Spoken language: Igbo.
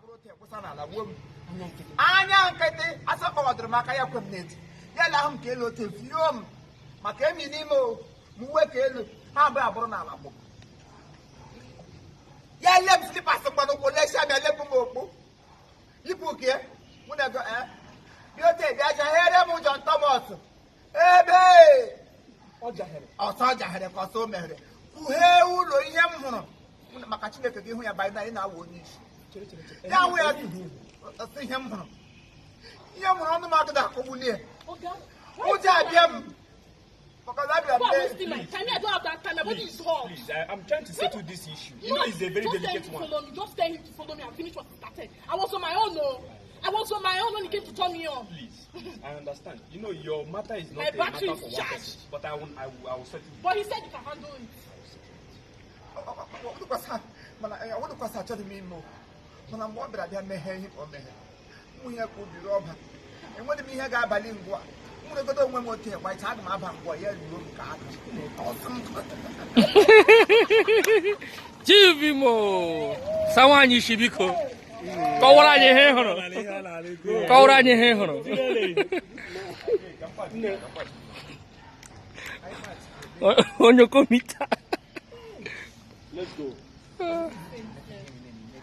Abụrụ otu ekwụsa n'ala gbuo m. Anya nkịtị asọ kpọwadoro m aka ya kwe m n'eti ya la ahụ m ka elu otu efio m maka emi n'ime o m uwe ka elu ha abụọ abụrụ n'ala gbụ ya le m slippers mgbanụkwụ lesia bịa lepụ m okpu yipụ kie mụ na ego ee bịa otu bịa jahere m John Thomas ebe Ọ jahere. Ọsọ jahere ka ọsọ o meghere kwughee ụlọ ihe m hụrụ maka Chineke gị hụ ya banyere anyị na-awụ onye isi. Chere, chere, chere. Ya wụ ya ọsọ ihe m hụrụ, ihe m hụrụ ọnụ m agụda akọgbulie. Oga, Ụjọ abịa m maka na abịa m why lee. wasting my time? Me, I don't have that time. My body is hot. Please, I'm trying to settle this issue. You know, it's a very Just tell him delicate to one. follow me. Just tell him to follow me and finish what he started. I was on my own, no. I was on my own when he came to turn me on. Please, please, I understand. You know, your matter is My not a battery matter is for one charged. person. But I will settle it. But he said you can handle it. Mana ọwụdụkwasị achọghị m ime o. Mana mgbe ọ bịara bịa meghee ihe ka o meghe mụ ihe ka obi rọba enweghị m ihe ga-abalị ngwa m nweregodo onwe m otu gbacha aga m aba ngwa ya ruo m ka aka ọsọ m. Chivimo sa nwaanyị isi, biko kọwara anyị ihe ị hụrụ, kọwara anyị ihe ị hụrụ. Nne. Onye komita. Let's go.